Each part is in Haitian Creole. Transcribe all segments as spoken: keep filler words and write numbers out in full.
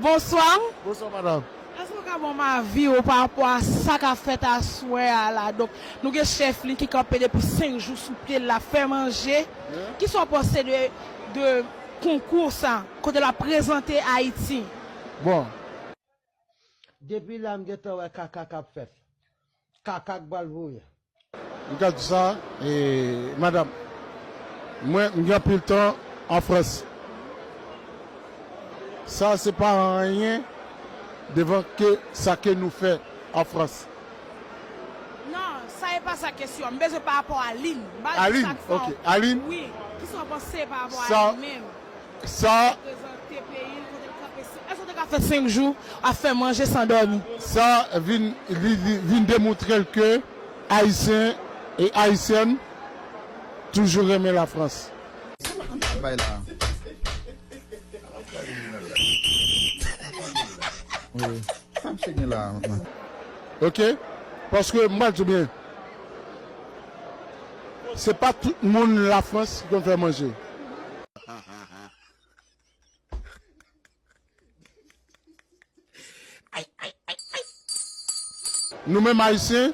Bonswa. Bonswa, madanm. Èske w ka ban m avi w pa rapò a sa k ap fèt aswè a la? Donk, nou gen chèf li ki kanpe depi senk jou sou pye l la, fè manje. Wi. Kisa w panse de, de konkou sa, kote l ap prezante Ayiti? Bon. Depi la, m gentan wè kaka k ap fèt. Kaka k pral voye. M ka di sa, e, madanm, mwen, m gen anpil tan an Frans. Sa se pa anyen devan ke sa ke nou fè an Frans. Non, sa e pa sa kesyon an. M bezwen pa rapò a Aline. M pa di Aline, sa k fè w. Ok, Aline. Wi, kisa w panse pa rapò a Aline menm? Sa, reprezante peyi l, kote l kanpe, èske w te ka fè senk jou ap fè manje san dòmi? Sa vin, li, li vin demontre l ke Ayisyen e Ayisyèn toujou renmen Lafrans. Bay la. Wi. Sa misye gen la? Ok? Paske m pral di w byen, se pa tout moun Lafrans ki konn fè manje. Nou menm Ayisyen,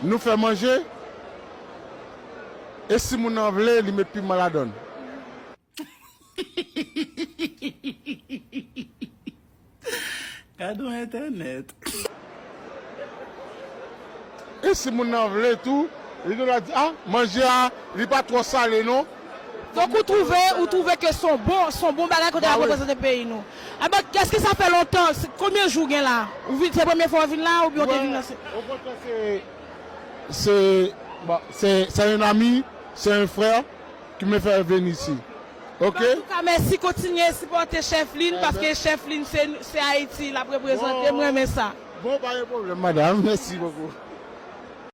nou fè manje, e si moun nan vle, li met piman ladann. Gade yon entènèt. E si moun nan vle tou, li tou la di, a, manje a, li pa twò sale non. Donk ou twouve, ou twouve ke se yon bon, se yon bon bagay kote l ap reprezante peyi nou. Aba, èske sa fè lontan, se, konbyen jou w gen la? Ou vin, se premye fwa w vin la oubyen w te vin nan se? Okontrè, se, se, bon, se, c'est un ami, c'est un frère qui me fait venir ici. Ok? Antouka, mèsi, kontinye sipòte chèf Lin, paske chèf Lin se, se Ayiti l ap reprezante, m renmen sa. Bon, pa gen pwoblèm, madanm. Mèsi bokou.